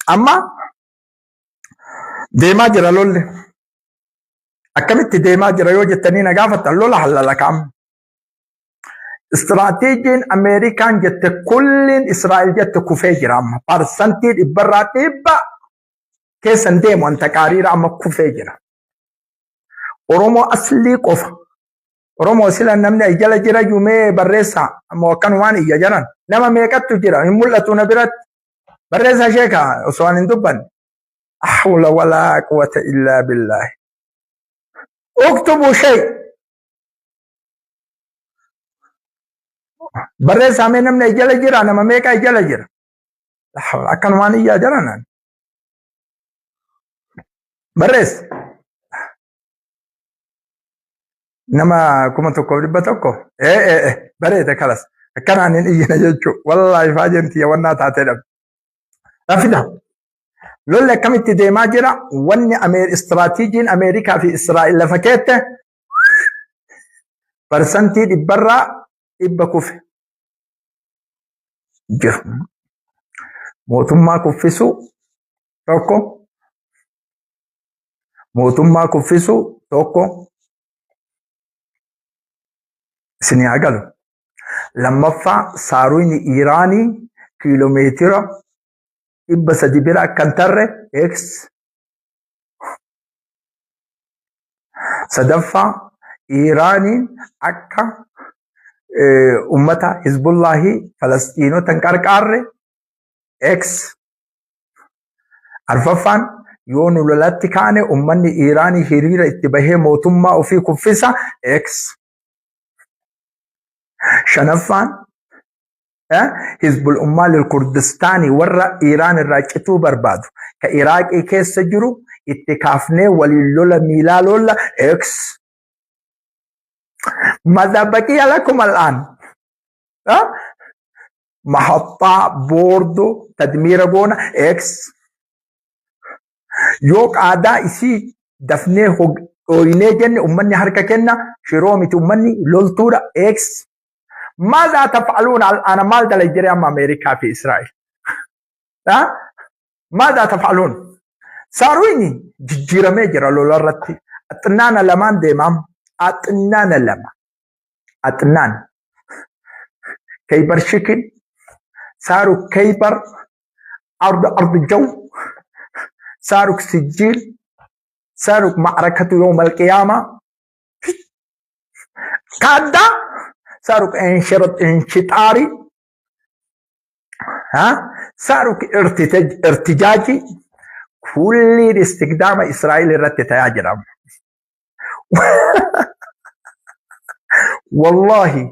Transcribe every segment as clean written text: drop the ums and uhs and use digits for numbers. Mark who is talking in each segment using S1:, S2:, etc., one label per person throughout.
S1: Amma deemaa jira lolli. Akkamitti deemaa jira yoo jettanii na gaafattan lola hallala kaam. Istiraateejiin Ameerikaan jette kulliin Israa'el jette kufee jira amma. Parsantii dhibbarraa dhibba keessan deemu wanta qaariira amma kufee jira. Oromoo aslii qofa. Oromoo sila namni ay jala jira yumee barreessaa ammoo akkanumaan iyya jaran. Nama meeqattu jira hin mul'atu na biratti. Barreessaa sheeka osoo an hin dubbanne. Hawla walaa quwwata illaa billaahi. Uktubu shay. Barreessaa mee namni ay jala jira nama meeqa ay jala jira. Akkanumaan iyyaa jaran. Barreessa. Nama 1100. Ee ee ee bareeda kalas. Akkanaan hin iyyina jechuudha. Wallaahi faajeen tiyya wannaa taatee dhabe. Rafida. Lolli akkamitti deemaa jira? Wanni istiraatiijiin Ameerikaa fi Israa'el lafa keette parsantii dhibbarraa dhibba kufe jiru. Mootummaa kuffisuu tokko mootummaa kuffisuu tokko isinii haa galu. Lammaffaa saaruun Iiraanii kiiloomeetira 300 bira akka hin tarre X. Sadaffaa Iiraaniin akka ummata Hizbullaahii Falasxiinota hin qarqaarre X. Arfaffaan yoo nu lolatti kaane ummanni Iiraanii hiriira itti bahee mootummaa ofii kuffisa X. Shanaffaan Hizbul Ummaa lil Kurdistaanii warra Iiraan irraa cituu barbaadu ka Iraaqii keessa jiru itti kaafnee waliin lola miilaa lolla X. Madaa baqiya lakum al'aan. Mahaxxaa boordoo tadmiira goona X. Yoo qaadaa isii dafnee dhooynee jenne ummanni harka kenna shiroo miti ummanni loltuudha X. Maazaa taf'aluuna al'aana maal dalagdee amma Ameerikaa fi Israa'el? Maazaa taf'aluun? Saaruuni jijjiiramee jira lola irratti. Axinnaana lamaan deemaam. Axinnaana lama. Axinaan. Kaybar shikin. Saaru kaybar. Ardu ardu jaw. Saaruk sijjiil. Saaruk ma'arakatu yawm alqiyaama. Kaaddaa saaruk inshixaarii saaruk irtijaajii kulliin istikdaama Israa'el irratti ta'aa jira. Wallaahi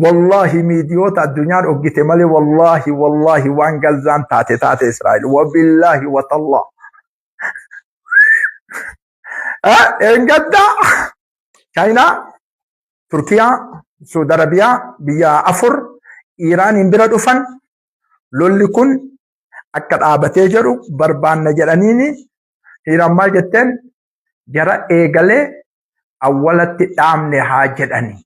S1: wallaahi miidiyoota addunyaan oggite malee wallaahi wallaahi waan Gazzaan taate taate Israa'el wabillaahi watallaa. Engadda Chaayinaa, Turkiyaa, Suudi Arabiyaa biyya afur Iiraaniin bira dhufan lolli kun akka dhaabatee jedhu barbaanna jedhaniini Iiraan maal jetteen jara eegalee awwalatti dhaabne haa jedhani.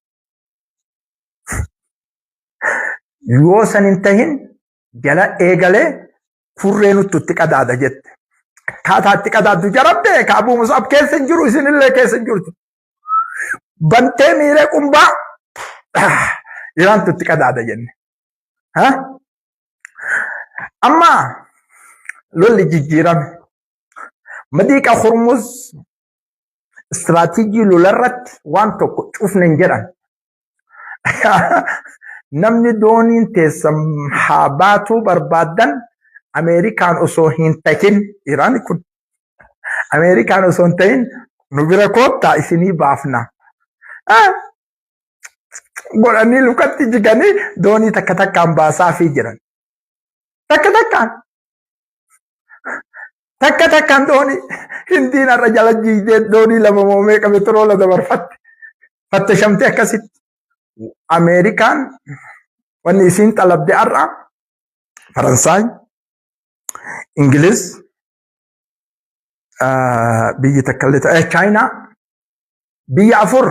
S1: Yoo san hin tahin jala eegalee kurree nuttu itti qadaada jette. Akkaataa itti qadaaddu jara beeka Abuu Mus'ab keessa hin jiru isinillee keessa hin jirtu. Bantee miiree qumbaa Iraantu itti qadaada jenne. Amma lolli jijjiirame. Madiiqa Hormuz istiraatiijii lolarratti waan tokko cufne hin jedhan. Namni dooniin teessan haa baatuu barbaaddan Ameerikaan osoo hin tahin Iraan kun Ameerikaan osoo hin tahin nu bira koottaa isinii baafna. Godhanii lukatti jiganii doonii takka takkaan baasaafii jiran. Takka takkaan. Takka takkaan doonii Hindiin har'a jala jiidee doonii lama moomee qabe turoola dabarfatte. Fattashamtee akkasitti. Ameerikaan wanni isiin xalabde har'a Faransaay, Ingiliz, biyyi takka illee ta'e Chaayinaa biyya afur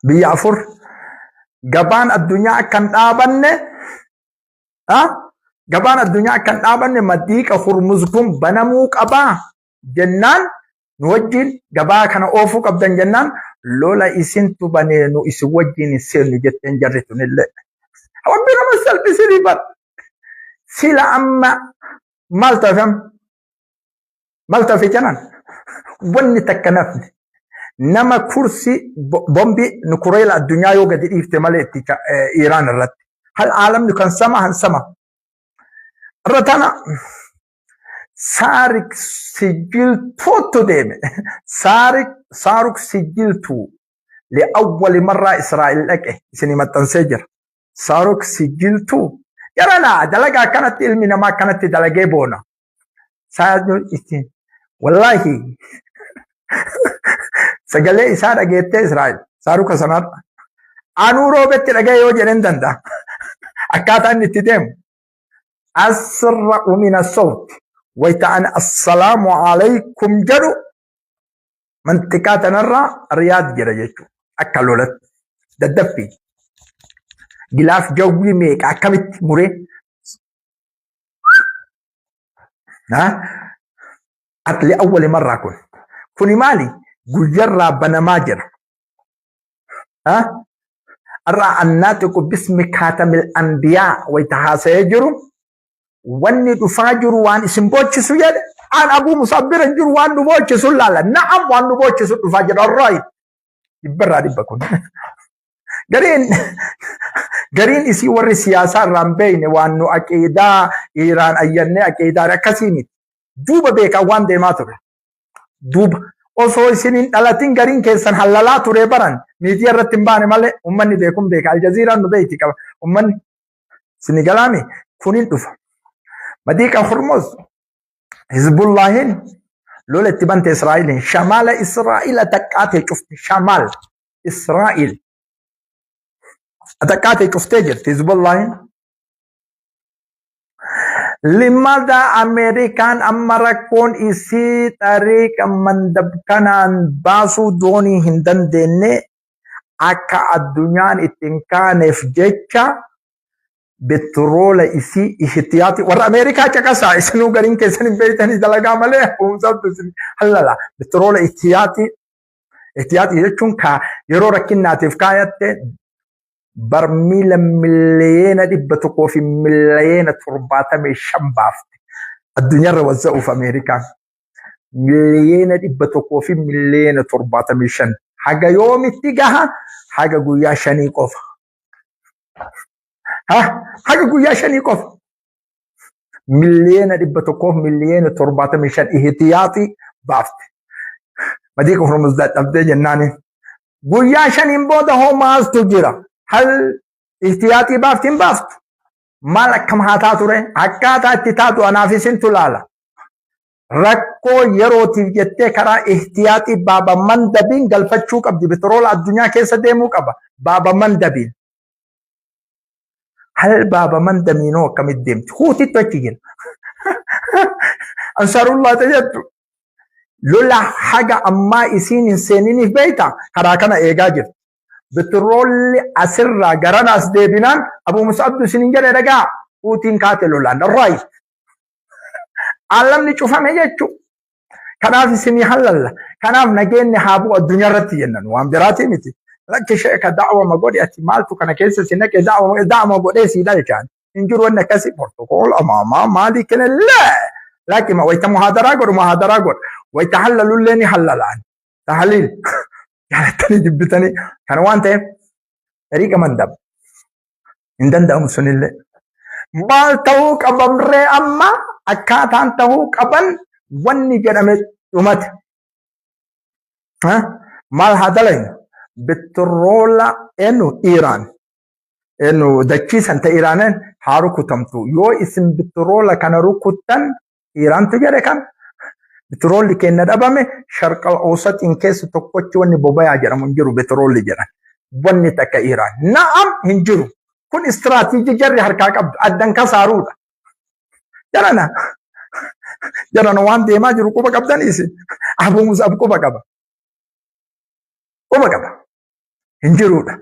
S1: biyya afur gabaan addunyaa akka hin dhaabanne. Gabaan addunyaa akka hin dhaabanne madiiqa Hurmuz kun banamuu qabaa jennaan, nu wajjin gabaa kana oofuu qabdan jennaan, lola isintu banee, nu isin wajjin hin seennu jetteen jarri tunillee. Rabbi nama salphisinii bar. Sila amma maal ta'e? Maal ta'e jedhan? Wanni takka nafni. Nama kursi bombi nukureela addunyaa yoo gadi dhiifte malee itti Iraan irratti. Hal aalamni kan sama han sama. Irra tana Saarik sijiltuutu deeme. Saarik Saaruk sijiltuu li'awwali marraa Israa'el dhaqe isinii maxxansee jira. Saaruk sijiltuu jarana dalagaa akkanatti ilmi namaa akkanatti dalagee boona. Saaruk itti wallaahi sagalee isaa dhageettee Israa'el Saaruka sanarra. Anuu roobetti dhaga'e yoo jedhen danda'a. Akkaataa inni itti deemu. Asra'u mina sawti wayta ani assalaamu alaykum jedhu manxiqaa tanarraa Riyaad jira jechuudha. Akka lolatti daddaffii gilaaf jawwii meeqa akkamitti muree atli awwali marraa kun kuni maali guyyarraa banamaa jira. Har'a annaaxiqu bismi kaatamil anbiyaa wayita haasa'ee jiru, wanni dhufaa jiru waan isin boochisu jedhe. An Abuu Musaab bira hin jiru, waan nu boochisu laala. Na'am, waan nu boochisu dhufaa jira. Right, dhibbarraa dhibba. Kun gariin gariin isii warri siyaasaa irraa hin beekne waan nu aqiidaa Iiraan ayyannee aqiidaan akkasii miti. Duuba beekaa waan deemaa ture. Duuba osoo isin hin dhalatin gariin keessan hallalaa ture baran miidiyaa irratti hin baane malee uummanni beekuun beeka. Aljaziiraan nu beeyti qaba. Uummanni isin galaami kunin dhufa. Madiiqa Hormuz Hizbullaahin lola itti bante Israa'eliin shamaala Israa'el ataqqaatee cufte. Shamaal Israa'el ataqqaatee cuftee jirti Hizbullaahin. Limada Ameerikaan amma rakkoon isii xariiqa mandab kanaan baasuu doonii hin dandeenye, akka addunyaan ittiin kaaneef jecha betroola isii ihtiyaati. Warra Ameerikaa caqasaa, isinuu gariin keessan hin beektanii, dalagaa malee uumsabtu isin hallala. Betroola ihtiyaati, ihtiyaati jechuun ka yeroo rakkinnaatiif kaayatte, barmiila 175,000,000 baafte. Addunyaarra wazza'uuf Ameerikaan. 175,000,000. Haga yoomitti gaha? Haga guyyaa 5 qofa. Haga guyyaa 5 qofa. 175,000,000 ihtiyaaxii baafte. Madiiqa Hormuz dadhabdee jennaani. Guyyaa 5n booda hoo maaltu jira? Hal ihtiyaaxii baafti hin baaftu? Maal akkam haa taatu ree? Akkaataa itti taatu anaaf isintu laala. Rakkoo yerootiif jettee karaa ihtiyaaxii baaba mandabiin galfachuu qabdi. Bitiroola addunyaa keessa deemuu qaba. Baaba mandabiin. Hal baaba mandamiinoo akkamitti deemti? Huutitti achi jira. Ansarullaa jettu. Lola haga ammaa isiin hin seeniniif beekta karaa kana eegaa jirti. Bitiroolli asirraa garanaas deebinaan Abuu Mus'abdu isin hin jedhe dhagaa, Huutiin kaate lolaan. Right. Alamni cufame jechuudha. Kanaaf isinii hallalla. Kanaaf nageenyi haa bu'u addunyaa irratti jennan waan biraatii miti. Lakki sheeka, da'wama godhi, ati maaltu kana keessa si naqe? Da'wama godhee sii dhalchaan. Hin jiru wanni akkasii protocol amaamaa maalii kenne lee. Lakki ma wayita muhaadaraa godhu muhaadaraa godha. Wayita hallalullee ni hallalaan. Tahaliil. Jaalattanii jibbitanii kana waan ta'eef dariiqa mandab. Hin danda'amu sunillee. Maal ta'uu qabamree amma? Akkaataan ta'uu qaban wanni jedhame dhumate. Maal haa dalaynu? Bitiroola eenyu Iiraan. Eenyu dachiisan ta'e Iiraaniin haa rukutamtu. Yoo isin bitiroola kana rukuttan, Iiraantu jedhe kan bitiroolli kenna dhabame, sharqal awsaxiin keessa tokkochi wanni bobayaa jedhamu hin jiru bitiroolli jedhan. Wanni takka Iiraan. Na'am, hin jiru. Kun istiraatiijii jarri harkaa qabdu addan kasaaruudha. Jarana jarana waan deemaa jiru quba qabdanii isin. Abuu Musab quba qaba. Quba qaba. Hin jiruudha.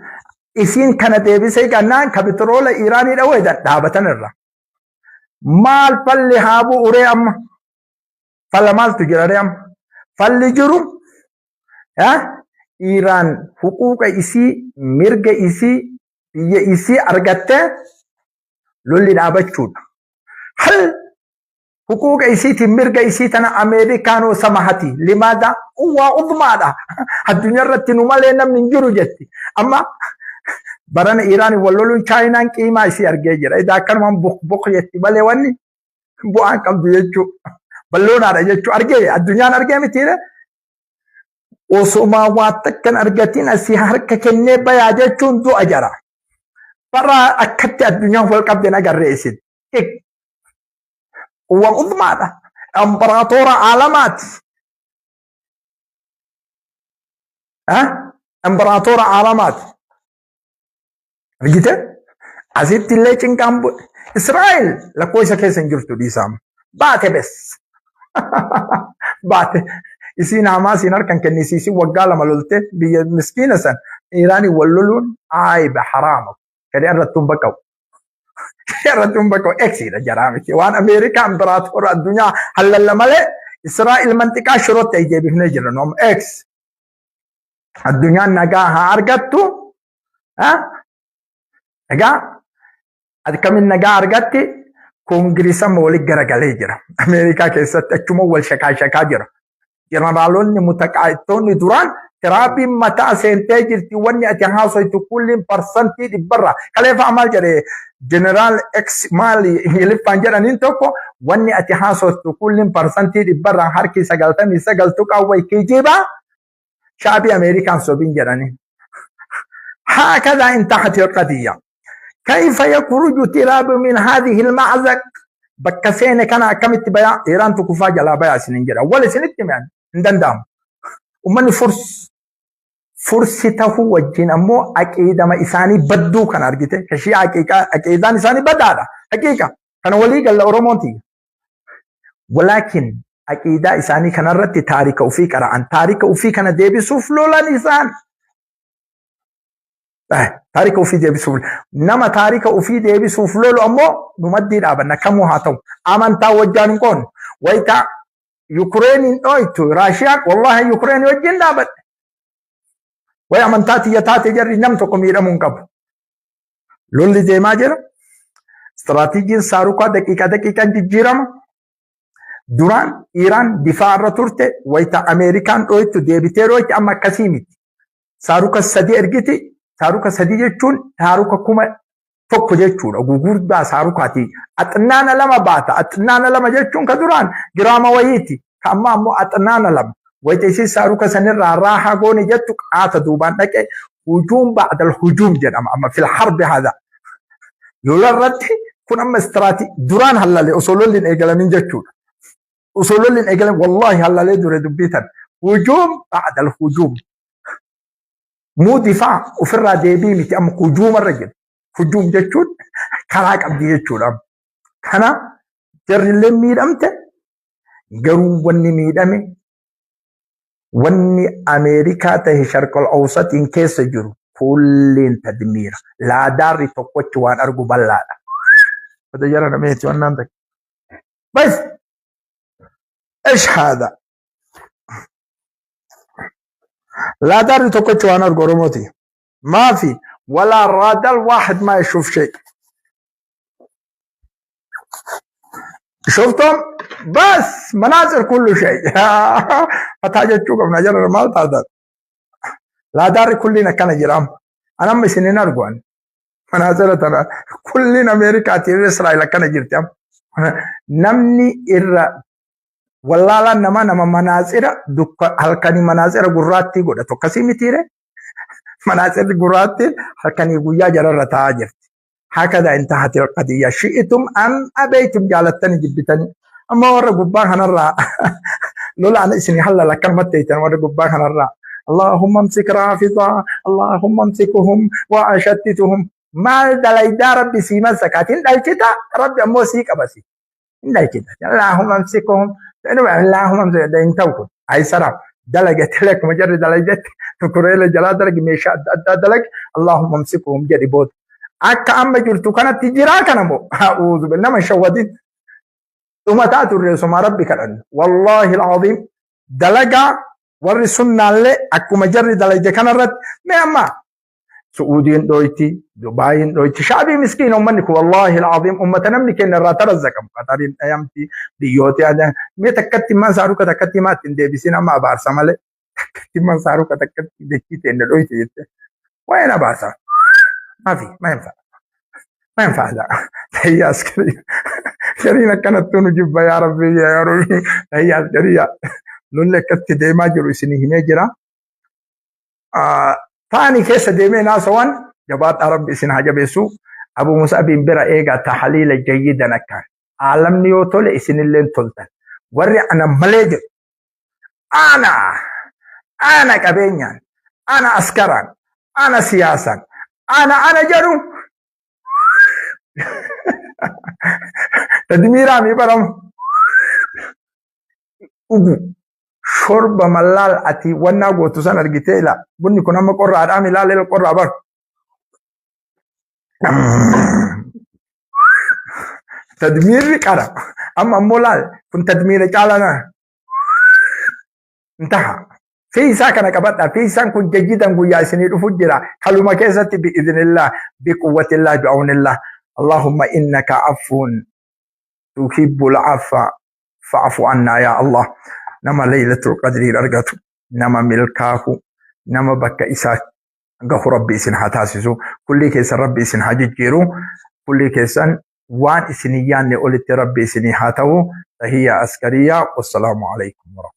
S1: Isiin kana deebisee gannaan ka bitiroola Iiraanii dhawweedan dhaabatan irra. Maal falli haa bu'u ree amma? Falla maaltu jira ree amma? Falli jiru Iiraan huquuqa isii, mirga isii, biyya isii argattee lolli dhaabachuudha. Hal huquuqa isiitiin mirga isii tana Ameerikaanoo samahati. Limaada quwwaa uzmaadha. Addunyaa irratti nu malee namni hin jiru jetti. Amma barana Iiraan wal loluun Chaayinaan qiimaa isii argee jira. Idaa akkanumaan buk buk jetti malee wanni bu'aan qabdu jechuu. Balloonaadha jechuu argee addunyaan argee mitiire. Osomaa waa takkan argatiin asii harka kennee bayaa jechuun du'a jara. Bara akkatti addunyaan wal qabde agarree isin. Quwwan uzmaadha. Imperaatoora aalamaati. Imperaatoora aalamaati. Argite? Asitti illee cinqaan bu'e. Israa'el lakkoofsa keessa hin jirtu dhiisaam. Baate bes. Baate. Isiin Hamaasiin harkan kennisiisin waggaa 2 lolte biyya miskiina san Iraanii wal loluun aayiba haraama. Shari'a irratti hin baqa'u. Shari'a irratti hin baqa'u. Eksiidha jaraa miti. Waan Ameerikaa imperaatoora addunyaa hallalla malee Israa'el manxiqaa shirootti ay deebifnee jirra. Noom eks. Addunyaan nagaa haa argattu. Egaa akkamiin nagaa argatti? Koongiriis amma walitti garagalee jira. Ameerikaa keessatti achuma wal shakaa jira. Jeneraalonni mutaqaa'ittoonni duraan tiraapiin mataa seentee jirti wanni ati haasoytu kulliin parsantii dhibbarra. Kaleefaa maal jedhe jeneraal X maali Ingiliffaan jedhaniin tokko wanni ati haasoytu kulliin parsantii dhibbarra harki 99 tuqaa wayi kijiba shaabii Ameerikaan sobin jedhaniin. هكذا انتهت القضية. كيف يخرج تراب من هذه المأزق؟ bakka seene kana akkamitti bayaa? Iiraan tukufaa jalaa bayaa isinin jedha. Wal isinitti himan hin danda'amu. Uummanni furs fursi tahuu wajjin ammoo aqiidama isaanii badduu kana argite. Kashii aqiidaan isaanii badaadha. Haqiiqa kana walii galla Oromoon tiyya. Walaakin aqiidaa isaanii kanarratti taarika ofii qara'an. Taarika ofii kana deebisuuf lolan isaan. Taarika ofii deebisuuf nama taarika ofii deebisuuf lolu ammoo nu maddii dhaabanna kamuu haa ta'u. Amantaa wajjaan hin qoonnu. Wayita Yukireeniin dhooytu Raashiyaan wallaahi Yukireen wajjin dhaabadhe. Way amantaa tiyya taate jarri nam tokko miidhamuu hin qabu. Lolli deemaa jira. Istiraatiijiin saarukaa daqiiqaa daqiiqaan jijjiirama. Duraan Iiraan difaa irra turte wayita Ameerikaan dhooytu deebitee dhooyti amma akkasii miti. Saaruka 3 ergiti. Saaruka 3 jechuun saaruka 1000 jechuudha. Gugurdaa saarukaati. Axnaana 2 baata. Axnaana 2 jechuun ka duraan giraama wayiiti. Ka ammaa ammoo axnaana 2. Wayita isiin saaruka sanirraa raahaa goone jettu qaata duubaan dhaqe hujuum ba'dal hujuum jedhama amma fil harbi haadha. Lola irratti kun amma istiraati duraan hallale osoo lolli hin eegalamin jechuudha. Osoo lolli hin eegalamin wallaahi hallalee dure dubbii tan. Hujuum ba'dal hujuum. Muu difaa ofirraa deebii miti amma hujuumarra jira. Hujuum jechuun karaa qabdi jechuudha. Kana jarrillee miidhamte garuu wanni miidhame wanni Ameerikaa tahe sharqal awsatiin keessa jiru kulliin tadmiira. Laadaarri tokkochi waan argu bal'aadha. Wada jara nameeti wannaan takka. Bas ايش هذا؟ Laadaarri tokkochi waan argu Oromooti. Maafi ولا رادار واحد ما يشوف شيء. شفتم؟ بس مناظر كل شيء. fataa jechuu qabna jara maal taatan? Laadaarri kulliin akkana jiraam. An amma isin hin argu ani. Manaazira tana kulliin Ameerikaatii fi Israa'el akkana jirti amma. Namni irra wallaalaan namaa nama manaazira dukka halkanii manaazira gurraattii godhatu akkasii mitiire. Manaazirri gurraattiin halkanii guyyaa jararra taa'aa jirti. Hakada intahat alqadiyya shi'itum am abeytum jaalattanii jibbitanii. Amma warra gubbaa kanarraa lola ana isin hallala akkanumatti teeytan warra gubbaa kanarraa. Allahumma amsik raafidaa, Allahumma amsikuhum wa ashattituhum. Maal dalaydaa rabbi sii masakaatiin dhalchita rabbi ammoo sii qabasi. Hin dhalchita. Allahumma amsikuhum. Allahumma amsik hin ta'u kun. Aysaraaf dalage akkuma jarri dalagetti tukureela jalaa dalagi meeshaa adda addaa dalagi Allahumma amsikuhum jedhi booda. Akka amma jirtu kanatti jiraa kana moo? A'uudhu nama hin shawwadin. Dhumataa turre osuma Rabbi kadhannu. Wallaahi al'aziim dalagaa warri sunnaallee akkuma jarri dalagde kanarratti mee amma Su'uudiin dhoyti, Dubaayiin dhoyti, shaabii miskiina ummanni kun wallaahi al'aziim ummata namni keenya irraa tarazzaqamu. Qatariin dhayamti, biyyooti adan mee takkatti immaan saaruka takkatti himaa ittiin deebisin amma abaarsa malee takkatti immaan saaruka takkatti dachii teenne dhoyte jette. Waa'een abaarsa. Maafi, maa hin fa'a. Ma ينفع لا تحية عسكرية gariin akkanattuu nu jibba yaa rabbi yaa rabbi tahiyya askariya lolli akkatti deemaa jiru isinii himee jira. Taani keessa deemee naasawan jabaadhaa rabbi isin haa jabeessu. Abu Musaabiin bira eegaa tahaliila jayyidan akkaan. Aalamni yoo tole isinilleen toltan. Warri ana malee jedhu ana ana qabeenyaan ana askaraan ana siyaasaan ana ana jedhu tadmiiraa mi baramu dhugu shorba mallaal ati wannaa gootu san argitee ila bunni kun amma qorraadhaa milaal ila qorraa bar tadmiirri qara amma ammoo laal kun tadmiira caalana intaha Fiisaa kana qabadha. Fiisaan kun jajjidan guyyaa isinii dhufu jira. Kaluma keessatti bi'iznillah, biquwwatillah, bi'awnillah. Allahumma innaka afuun tuhibbul afa fa'fu anna ya Allah. Nama laylatul qadrii argatu, nama milkaahu, nama bakka isaa gahu Rabbi isin haa taasisu. Kullii keessan Rabbi isin haa jijjiiru. Kullii keessan waan isin hin yaadne olitti Rabbi isinii haa ta'u. Tahiyya askariyaa. Wassalaamu alaikum warahmatullahi.